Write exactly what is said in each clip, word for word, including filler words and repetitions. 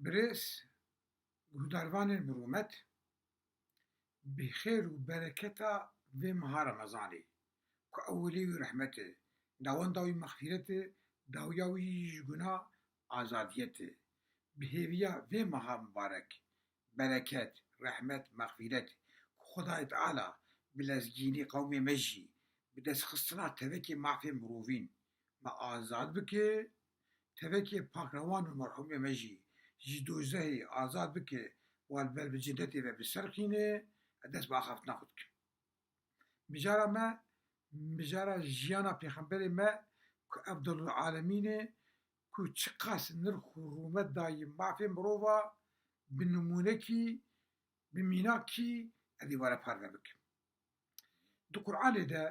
Birêz guhdarvanên bi rûmet, bi xêr û bereketa vê meha Remezanê, ku ewilî wî rehmet e, navenda wî mexfîret e, dawiya wî ji guna azadiyet e. Bi hêviya vê meha mibarek, bereket, rehmet, mexfîret, ku Xwedayê Teala bi lezgînî qewmê me jî, bi destxistina tevekê mafê mirovîn me azad bike, tevekê pakrewan û merhûmê me jî ji dozehê azad bike, wan ber bi cennetê ve biserxîne, ez dest bi axaftina xwe dikim. Mijara me, mijara jiyana pêxemberê me ku efdelul alemîn e, ku çiqas nirx û rûmet dayî mafê mirova, bi nimûnekî, bi mînakî ez ê we re parve bikim. Di Qur'anê de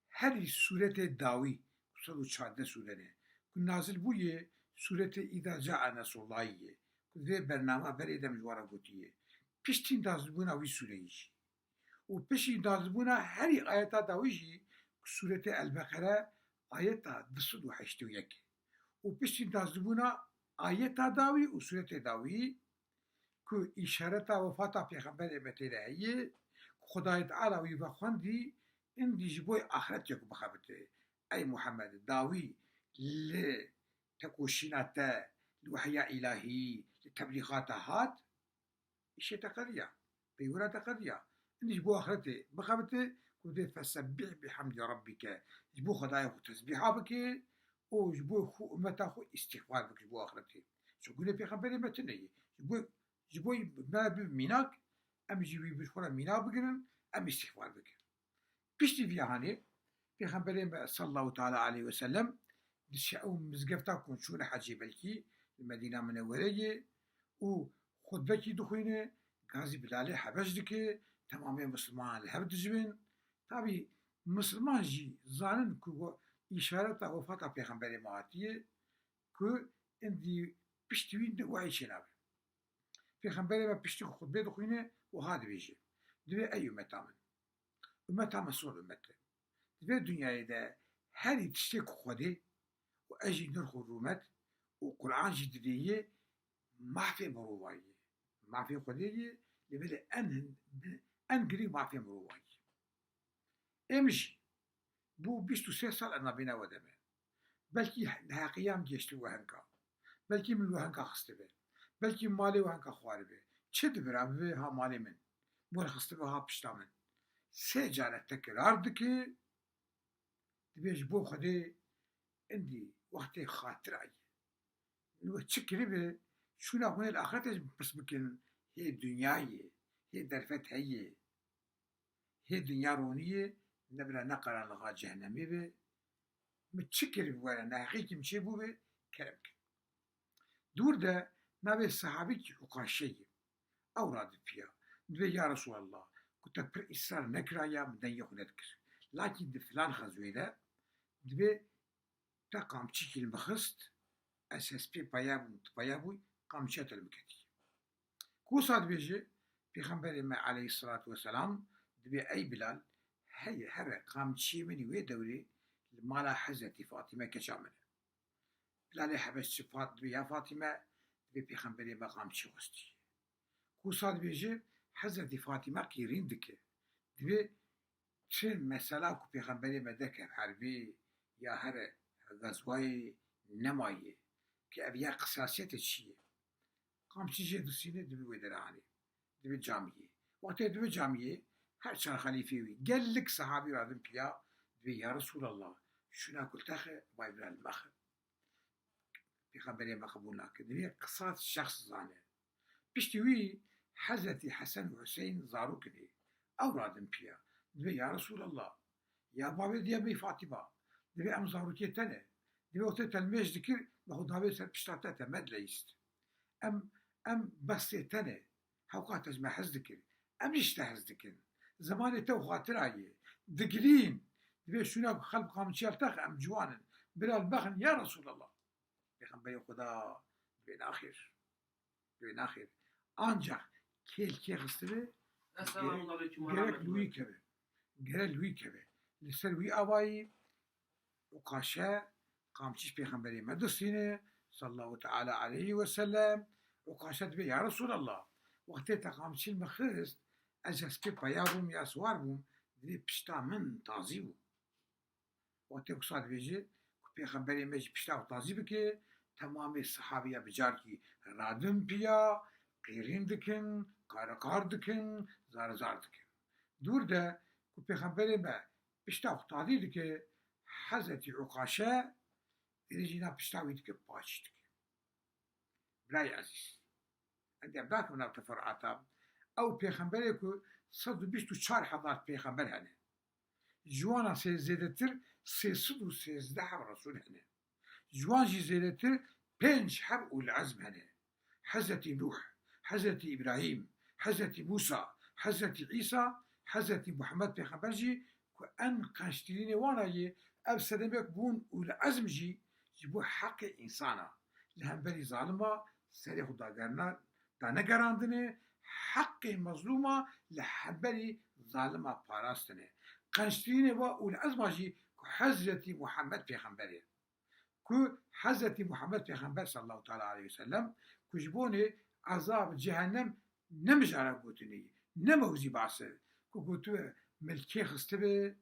herî sûretê dawî, sed û çardeh sûre ne, ku nazil bûye, sûretê Îza Cae Nesrullahî ye, ku vê bernama berê de min ji we re gotiye. Piştî nazilbûna wî sûreyî jî û piştî nazilbûna herî ayeta dawî jî, ku sûretê El-Beqere, ayeta du sed û heştê û yek e. Û piştî nazilbûna ayeta dawî û sûretê dawî, ku îşareta wefata Pêxemberê me tê de heye, ku Xwedayê Teala wî vexwendî, îndî ji bo axretê ku bixebite. Ey Muhammed, dawî li tekoşîna te, li wehya îlahî, li teblîxata hat, îşê te qediya, peywira te qediya. Îndî ji bo axretê bixebite, ku dê fesebbih bihemdi rabbike, ji bo Xwedayê xwe tesbîha bike û ji bo xwe ummeta xwe îstîxfar bike ji bo axretê. Çi gunê Pêxemberê me tune ye. Ji bo, ji bo me bibe mînak, em jî wî bi xwe re mînak bigirin, em îstîxfar bikin. Piştî vî hanê, Pêxemberê me sallallahu teala aleyhi ve sellem diçe ew mizgefta ku çûne hecê belkî li Medîna Minewwere ye û xutbekî dixwîne, gazî Bilalê Hebeş dike, temamê misilmanan li hev dijibin. Tabî misilman jî zanin ku we-, îşareta wefata Pêxemberê me hatiye, ku îndî piştî wî wehî çênabe. Pêxemberê me piştî ku xutbê dixwîne, wiha dibêje, dibê ey ummeta min, ummeta min sor ummet e. Di vê dinyayê de herî tiştê ku Xwedê û ez jî nirx û rûmet û Qur'an jî didê yê, mafê mirovayî ye. Mafê Xwedê ye, lê belê en hin-, en girîng mafê mirovayî ye. Ê min jî bû bîst û sê sal ez nabîna we de me. Belkî neheqiya min gêştibe we hinka. Belkî min li we hinka xistibe. Belkî malê we hinka xwaribe. Çi dibe ra bibe ha malê min? Min we re xistibe ha pişta min. Sê care tekrar dike, dibê ji bo Xwedê îndî wextê xatira ye. Li we çi kiribe, şûna hûnê li axretê ji min pirs bikin, hê dinya ye, hê derfet heye. Hê dinya ronî ye, nebira ne qeranlixa cehennemê be. Min çi kiribe we re, neheqîkî min çê bûbe, kerem kin. Dûr de navê sehabîkî Uqaşe ye. Ew radin piya. Dibê, ya Resûlallah, ku te pir îsrar nekiraya, min dengê xwe nedikir. Lakîn di filan xezwê de, dibê, te qamçîkî li min xist, ez hespê peya bûm, tu peya bûyî, qamçiya te li min ketiye. Ku wisa dibêje, Pêxemberê me aleyhisselatu vesselam dibê, ey Bilal, heye here qamçiyê min ê wê dewrê li mala Hezretî Fatîme keça min e. Bilalê Hebeş çi Fat-, dibê, ya Fatîme, dibê Pêxemberê me qamçî xwestiye. Ku wisa dibêje, Hezretî Fatîme qîrîn dike. Dibê, çi mesela ku Pêxemberê me deke herbê ya here gazwayê nemaye, ki ev ya qisasiyetê çi ye? Qamçî jê disîne, dibe wê dere anê. Dibe camiyê. Wextê dibe camiyê, her çar xelîfê wî, gelek sehabî radin piya, dibê, ya Resûlallah, şûna kultexe, bay Bilal mexe. Pêxemberê me qebûl nake. Divê qisas şexs zane. Piştî wî Hezretî Hesen û Huseyn zarok inê. Ew radin piya. Divê, ya Resûlallah, ya bavê diya bey Fatîma, divê em zarokê te ne. Divê wextê te nimêj dikir, me xwe davê ser pişta te, te me dileyîst. Em, em bestê te ne. Hewqa te ji me hez dikir. Em jî ji te hez dikin. Zimanê te û xatira yê. Digilîn. Divê şûna ku xelk qamçiya li te xe, em ciwan in. Bila li me xin, ya Resûlallah. Pêxemberê Xuda, divê naxêr. Divê naxêr. Ancax kê li kê xistibe, Esselamu aleyküm ve gerek li wî rahmetullah. Keve. Gerek li wî keve. Li ser wî avayî Uqaşe qamçî ji Pêxemberê me distîne, sallallahu teala aleyhi ve sellem, Ukaşe dibê, ya Resulallah, wextê te qamçî li min xist, ez ji hespê peya bûm ya siwar bûm, divê pişta min tazî bû. Wextê ku sa dibêje ku Pêxemberê me jî pişta xwe tazî bike, temamê sehabiya bi carkî radin piya, qîrîn dikin, qariqar dikin, zarizar dikin. Dûr de ku Pêxemberê me pişta xwe tazî dike, Hezretî Ukaşe êdî jî na pişta wî dike, paç dike. Birayê ezîz, em dê ev dakevin nav teferuata. Ew pêxemberê ku sed û bîst û çar hezar pêxember hene. Ji wana sê zêdetir sê sed û sêzdeh heb resûl hene. Ji wan jî zêdetir pênc heb ulul ezm hene. Hezretî Nûh, Hezretî Îbrahîm, Hezretî Mûsa, Hezretî Îsa, Hezretî Muhammed pêxember jî ku en qençtirînê wana yê, ev sedemek bûn ulul ezm jî ji bo heqê însana li hemberî zalima serê xwe dagerna-, danegerandine, heqê mezlûma li hemberî zalima parastine. Qençtirînê wa ulul ezma jî ku Hezretî Muhammed pêxember e. Ku Hezretî Muhammed Pêxember sallallahu teala aleyhi ve sellem ku ji bonê ezab cehennem ne mijara gotinê ye, ne mewzî bahse, ku gotibe, milkê xistibe,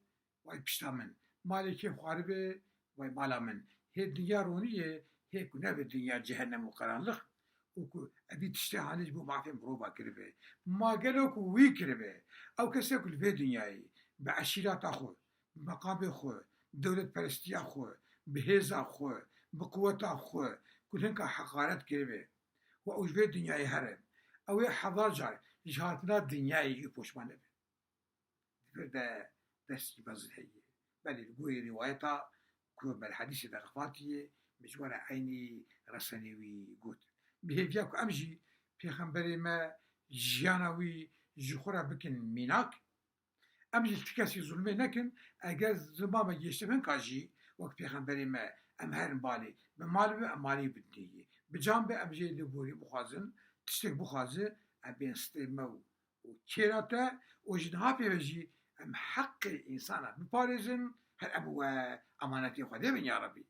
way pişta min, malê kê xwaribe, way mala min. Hê dinya ronî ye, hê ku nebe dinya cehennem û qeranlix, û ku evî tiştê hanê ji bo mafê mirova kiribe. Ma gelo ku wî kiribe, ew kesê ku li vê dinyayê bi eşîrata xwe, bi meqamê xwe, bi dewletperestiya xwe, bi hêza xwe, bi quweta xwe, ku hinka heqaret kiribe û ew ji vê dinyayê here, ew ê hezar car ji hatina dinyayê jî poşman nebe. Di vir de destî mezin heye. Belê li gorî rîwayeta ku me li hedîsê de qifatiye, min ji we re eynî resenê wî got. Bi hêviya ku em jî pêxemberê me jiyana wî ji xwe re bikin mînak, em jî li ti kesî zulmê nekin, eger zilma me gihiştibin ka jî wek pêxemberê me em herin balê, bi mal be em malê bidinê yê, bi can be em jê li gorî bixwazin, tiştek bixwaze, em bên stê me û û kêra te û ji niha pê ve jî em heqê însana biparêzin, her em we emanetê Xwedê bin ya Rebî.